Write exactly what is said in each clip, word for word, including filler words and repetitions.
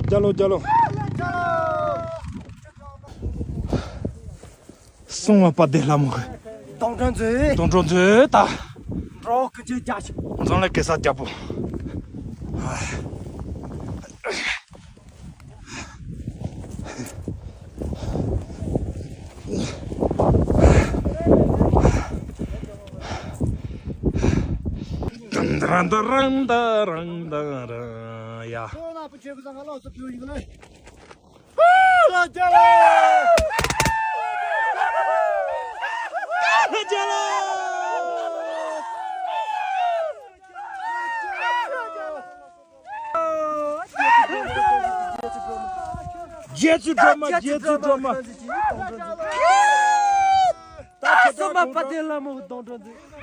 རྒྱ་ལོ་རྒྱ་ལོ། སྲུང་བ་དཔལ་ལྡན་ལྷ་མོ། གདོང་དྲན་མཛོད། གདོང་དྲན་མཛོད་ད། འགྲོ་ཀུན་གྱི་རྒྱ་ཆེ། འཛམ་གླིང་གེ་སར་རྒྱལ་པོ། ཡ། རྗེ་བཙུན་སྒྲོལ་མ། རྗེ་བཙུན་སྒྲོལ་མ། ད་སོ་མ་དཔལ་ལྡན་ལྷ་མོ་གདོང་དྲན་མཛོད།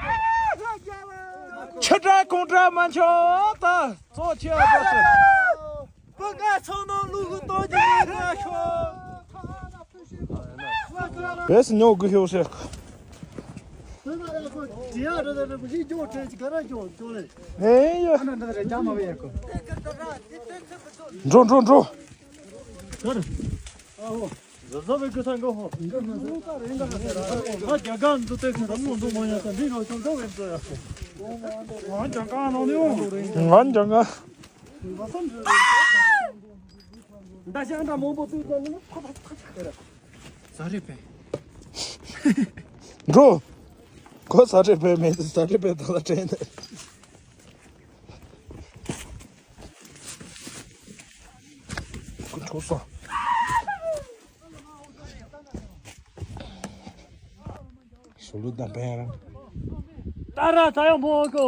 ཆེ་དྲག་གོང་དྲག་མ་འཆོག་ད་གཙོ་ཆེ་བ་པོ། བུ་ང་ཚང་ནང་ལུག་གི་སྟོང་གི་ཡིན་ན་ཤོག་བེས་ཉོ་གི་ཤོག་ཟེར། ཨེ་ཡ། འགྲོ་འགྲོ་འགྲོ། ང་འཇང་ག་ཟ་རེད་པས། འགྲོ། ཁོ་ཟ་རེད་པས་མེད། ཟ་རེད་པས་ད་ལ་དྲན་ནས། ཁོ་འཕྲོག་སོང་། ཞོ་ལོ་དང་པན་རང་། ད་ར་ད་ཡང་མོ་ཀོ།